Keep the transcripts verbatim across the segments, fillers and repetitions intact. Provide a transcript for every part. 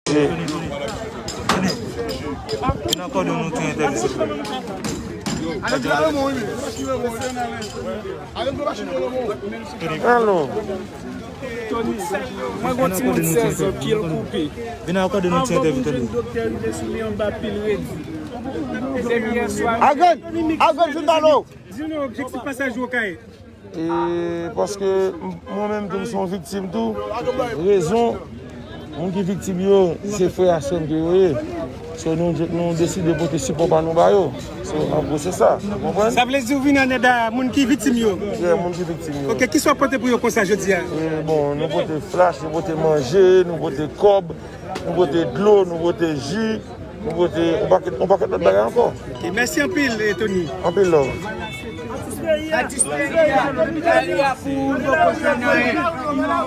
Tony, Tony, Tony, vin akòde nou ti entèvyou, silvouplè. Alo. Tony, mwen gon timoun sèz an, pye l koupe. Vin akòde nou ti entèvyou, Tony. Anvan pou jwenn doktè rive sou li anba pil redi. Depi yèswa. Agan, Agan, vin ba nou. Di nou objektif pasaj ou kay. E, paske m-, mwen menm tou, m se yon viktim tou. Rezon, moun ki viktim yo, se frè a sè m ke yo ye. So, nou, nou deside pote sipò pa nou ba yo. So, an gwo, se sa. Ou konprann? Sa vle di ou vin an èd a moun ki viktim yo? Yeah, moun ki viktim yo. Ok, kisa w ap pote pou yo konsa jodi a? E, bon, nou pote flach, nou pote manje, nou pote kòb, nou pote dlo, nou pote ji, nou pote yon pakèt, yon pakèt lòt bagay ankò. Ok, mèsi anpil, eh, Tony. Anpil love. Atis peyi a, atis peyi a, lari a pou nou poko jwenn anyen.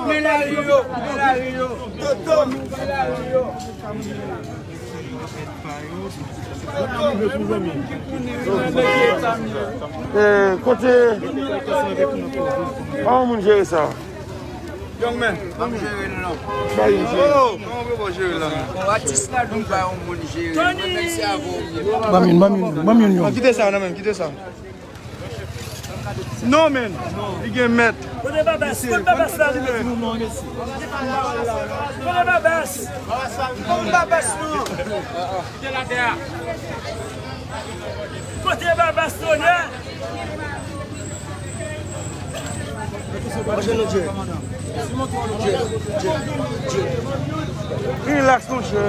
Men lari yo, men lari yo. Toto, men lari yo. Eh, kote? Pa yon moun jere sa. Young man. M ap jere l non. Ba li jere. Oh, kòman pou w jere l la? Bon, atis la nou ba yon moun jere. Mwen menm se avè w m ye. Ban m youn, ban m youn, ban m youn, youn. Kite sa, non, men, kite sa. Non, men. Li gen mèt. Kote Babas? Kote Babas la? Kote Babas? Kote Babas, non? Kote Babas, Sonya? Relax, monchè.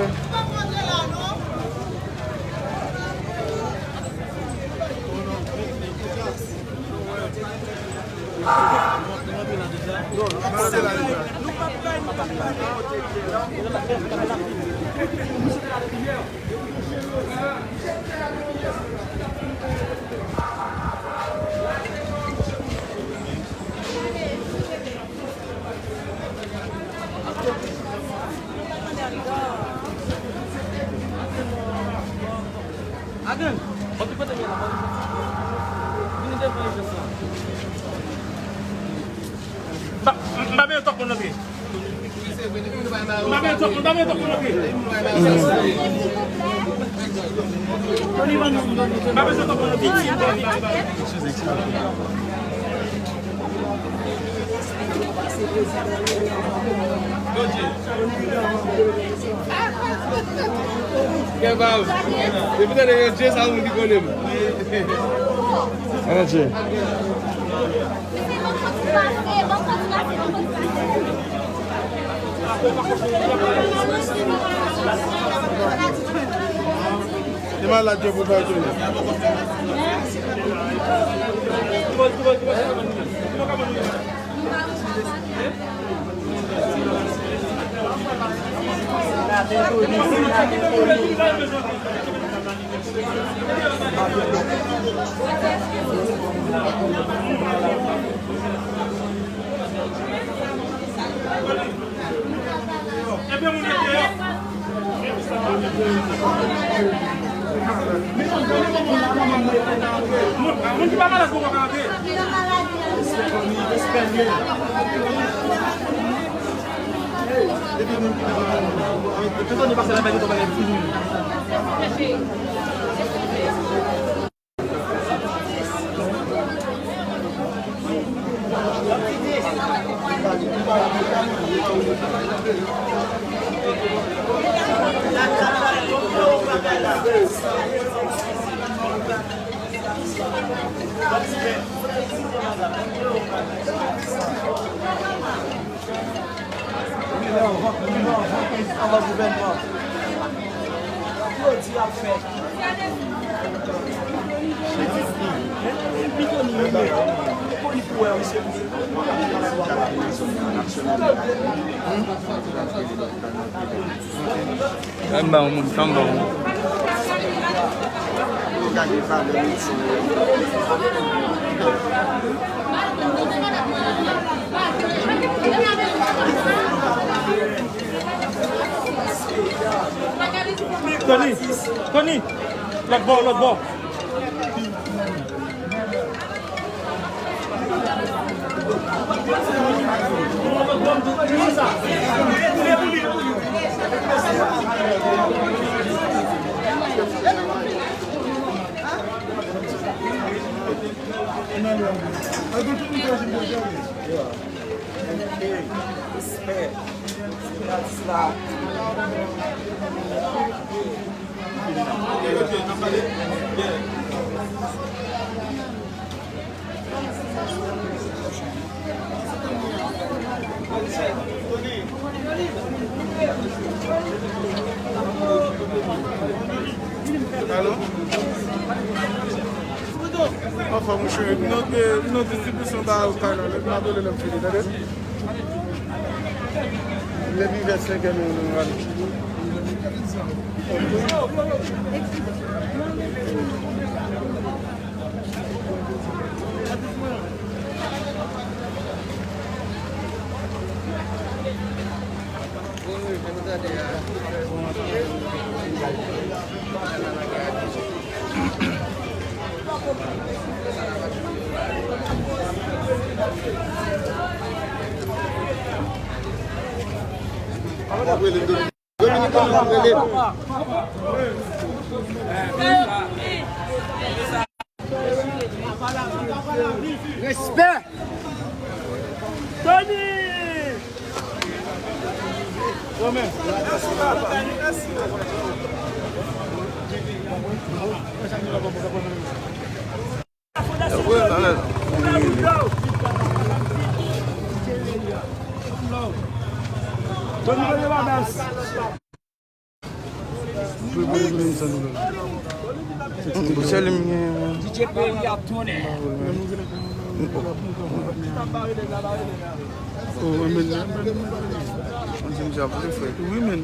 M pa, m pa bezwen tòk moun antre. M pa bezwen tòk moun, m pa bezwen tòk moun antre. M pa bezwen tòk moun antre. Kè pa w. Depi tande yon Dje, sa moun ki konnen m. Ann Dje. Se malad yo pou fè Tony. Moun ki pa malad poko ka antre. Li nan vant, li nan vant anvan gouvènman. Yo di ap fè. Li koni pou wè, wi, se pou. Ann ba yon moun, ann ba yon moun. Tony, Tony, lòt bò, lòt bò. Respè. Respè atis la. Alo? Anfen, monchè, m nan, m nan distribisyon ba yo kanal, m ap rele lè m fini, tande? Depi vèt senkè nou, nou ale. Respè! Tony! Sèl m gen. D J peyi ap tounen. Mwen se misye ap vle fè. Wi, men.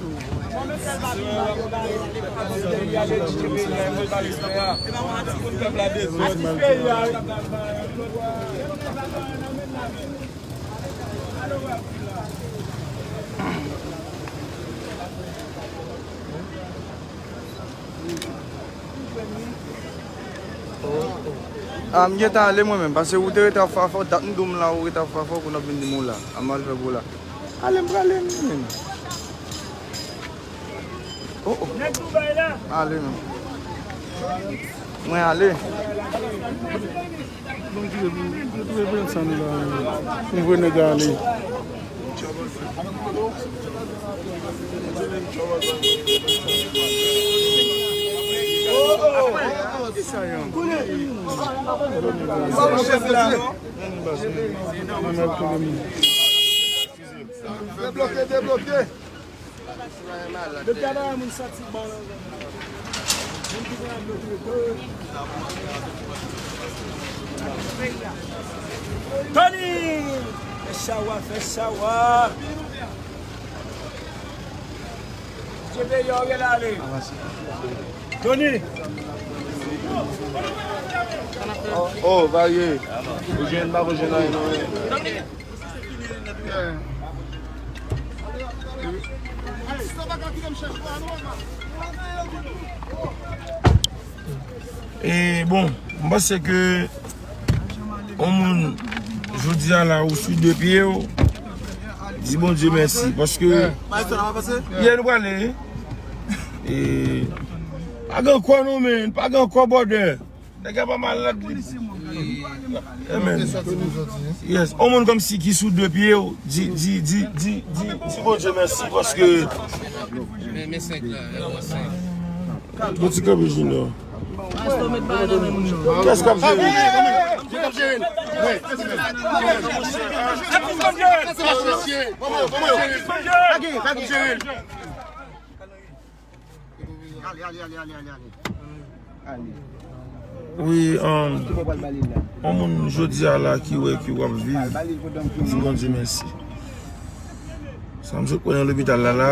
A, m gentan ale mwen menm, paske ou te rete ap fè afè w, dat m di w m la, ou rete ap fè afè w, kounye a w ap vin di m ou la. A m al fè pou w la. Ale, m prale, m menm. Oh, oh. Ale menm. Mwen ale. Bon, kite pou, kite pou reprezantan nou la. Pou voye nèg la ale. Debloke, debloke. Depi a bagay moun santi bon. Moun ki pran dlo tou. Tony! Fè chawa, fè chawa. Dye peye w, rele ale. Tony! Oh, oh, varye. Ou jwenn pa, ou jwenn anyen, non, men. E bon, m panse ke yon moun, jodi a la, ou sou de pye w, di Bondye mèsi, paske yè nou prale, e, pa gen kò non, men, pa gen kò, brother. Nèg la pa malad, li. Amen. Yes. On moun kòmsi ki sou de pye w, di, di, di, di, di, di Bondye mèsi, paske. Men, men senk la, men senk. Bon ti kanpe, Junior. Kiyès k ap jere? Kiyès k ap jere? Kiyès k ap jere? Wi, um, yon moun jodi a la ki wè ke w ap viv, di Bondye mèsi. Sa m sot pran nan lopital la, la,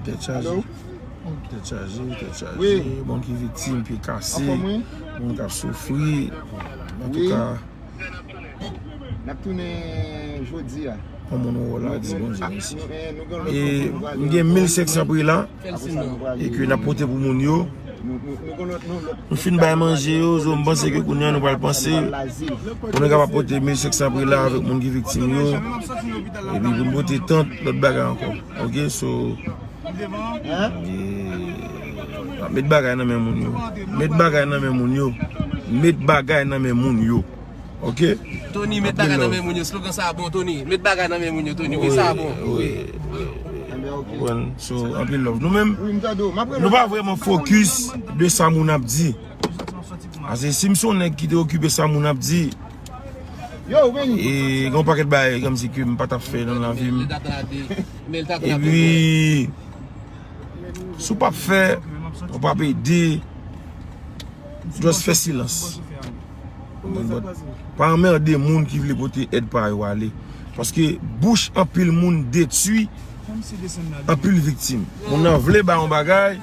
tèt chaje. Tèt chaje, tèt chaje. Moun ki viktim, pye kase, moun k ap soufri. Antouka, N ap tounen jodi a. Yon moun wè w la, di Bondye mèsi. E m gen mil senk san pri la, e ke n ap pote pou moun yo. Nou fin bay manje yo, so m panse ke kounye a nou pral panse pou nou kapab pote mil senk san pri la avèk moun ki viktim yo. Epi pou n pote tant, lòt bagay ankò. Oke, so, Met bagay nan men moun yo. Met bagay nan men moun yo. Met bagay nan men moun yo. Ok? Tony, met bagay nan men moun yo. Slogan sa bon, Tony. Met bagay nan men moun yo, Tony. Wi, sa bon. Wi. Bon, so, anpil love. Nou menm, nou pa vrèman fokis de sa moun ap di. Ase si m se yon nèg ki te okipe sa moun ap di, e gen yon pakèt bagay kòmsi ke m pa t ap fè nan lavi m. Epi, si w p ap fè, w p ap ede, just fè silans. Pa anmède moun ki vle pote èd pa yo ale. Paske bouch anpil moun detwi anpil viktim. Moun nan vle ba yon bagay,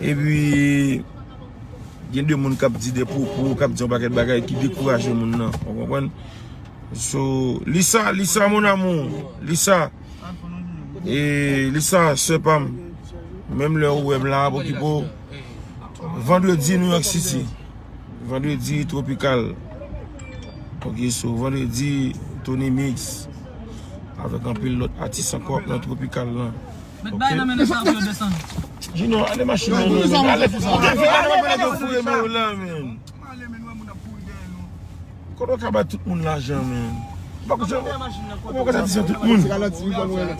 epi gen de moun k ap di de pwopo, k ap di yon pakèt bagay ki dekouraje moun nan. Ou konprann? So, Lisa, Lisa, mon amour, Lisa. E Lisa, sè pa m. Menm lè ou wè m la, ap okipe w. Vandredi, New York City. Vandredi, Tropical. Ok, so, vandredi, Tony Mix. Avèk anpil lòt atis ankò nan Tropical lan. Met bay nan men nèg sa pou yo desann. Junior, ale machin nan, men. Ale, ale, ale, ale, foure men w la, men. Kote w ka bay tout moun lajan, men? Ou pa konn sa, ou pa konn sa ti jan tout moun.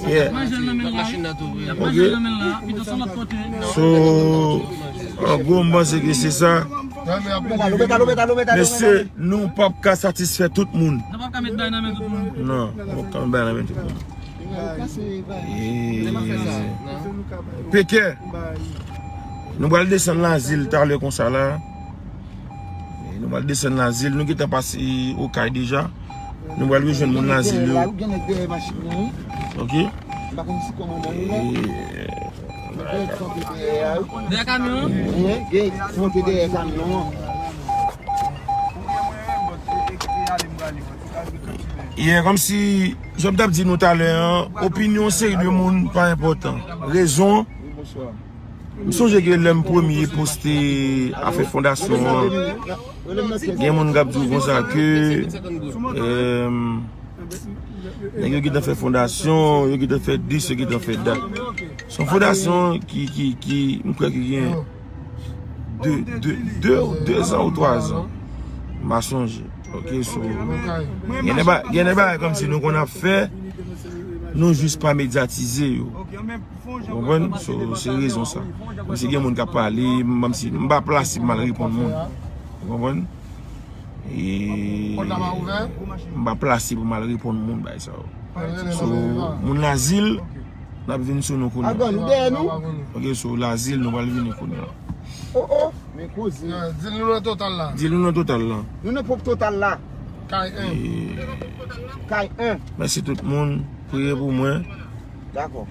Yeah. Manje l nan men l la, wi. Manje l nan men l la, pito se lòt kote. So, an gwo, m panse ke se sa. Mesye, nou p ap ka satisfè tout moun. Nou p ap ka met bay nan men tout moun. Non, nou p ap ka met bay nan men tout moun. Pekè, nou pral desann Lazil talè konsa la. Nou pral desann Lazil, nou gentan pase Okay deja. Nou pral rejwenn moun Lazil yo. Ok. Dèyè kamyon an? Yeah, kòmsi, jan m t ap di nou talè an, opinyon seri de moun pa enpòtan. Rezon, m sonje ke lè m premye poste afè fondasyon an, gen moun k ap di w konsa ke, eh, nèg yo gentan fè fondasyon, yo gentan fè dis, yo gentan fè dat. Se yon fondasyon ki, ki, ki, m kwè ki gen de, de, de, de zan ou twa zan. M pa sonje. Ok, so, gen de ba-, gen de bagay kòmsi nou konn ap fè, nou jis pa medyatize yo. Ou konprann? So, se rezon sa. Menm si gen moun k ap pale, menm si m pa plase pou m al reponn moun. Ou konprann? E m pa plase pou m al reponn moun bagay sa yo. So, moun Lazil, n ap vin sou nou kounye a. Ok, so Lazil, nou pral vini kounye a. Oh, oh, men koze. Di l nou nan total la. Di l nou nan total la. Nou nan pwòp total la. Kay en. Kay en. Mèsi tout moun. Priye pou mwen. Dakò.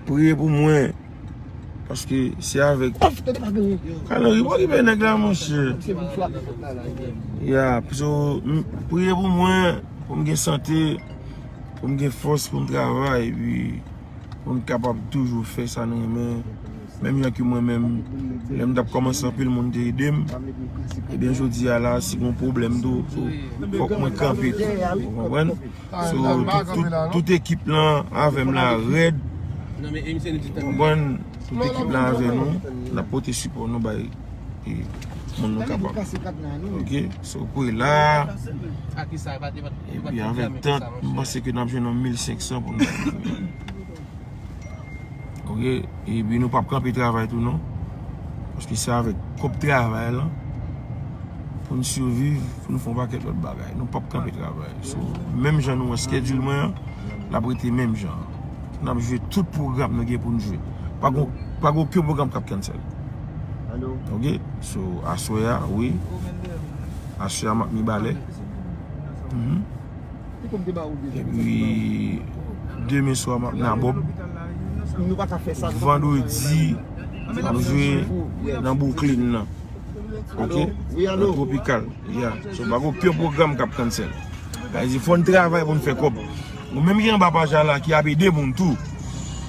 Priye pou mwen. Paske se avèk. Kalanri, pa okipe nèg la, monchè. Ya, so, m-, priye pou mwen, pou m gen sante, pou m gen fòs, pou m travay, epi pou m kapab toujou fè sa m renmen. Menm jan ke mwen menm, lè m t ap kòmanse, anpil moun te ede m. Ebyen, jodi a la, si gen yon pwoblèm tou, so, fòk mwen kanpe tou. Ou konprann? So, tout, tout, tout ekip lan avè m la rèd. Ou konprann? Tout ekip lan avè nou. N ap pote sipò nou bay, e, moun nou kapab. Ok? So, Prela. Epi avèk tant, m panse ke n ap jwenn yon mil senk san pou nou. Ok? Epi nou p ap kanpe travay tou non. Paske se avèk kòb travay lan pou n siviv, pou n fè yon pakèt lòt bagay. Nou p ap kanpe travay. So, menm jan nou wè schedule mwen an, l ap rete menm jan. N ap jwe tout pwogram nou gen pou n jwe. Pa gon, pa gon okenn pwogram k ap cancel. Ok? So, aswè a, wi. Aswè a, m ap Mibalè. Mhm. Epi, demen swa, m ap Nabòb. Vandredi, m ap jwe nan Brooklyn nan. Ok? Nan Tropical. Yeah. So, pa gen okenn pwogram k ap cancel. Sa vle di, fò n travay pou n fè kòb. Ou menm ki anba paj la, ki ap ede moun tou,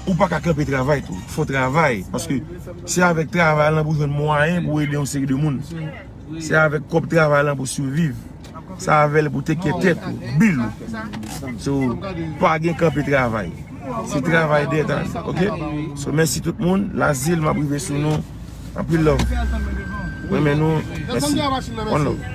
ou pa ka kanpe travay tou. Fò w travay. Paske se avèk travay lan pou w jwenn mwayen pou w ede yon seri de moun. Se avèk kòb travay lan pou w siviv. Se avè l pou w teke tèt ou, bil ou. So, pa gen kanpe travay. Se travay dètan, ok? So, mèsi tout moun. Lazil, m ap rive sou nou. Anpil love. Mwen renmen nou. Mèsi. One love.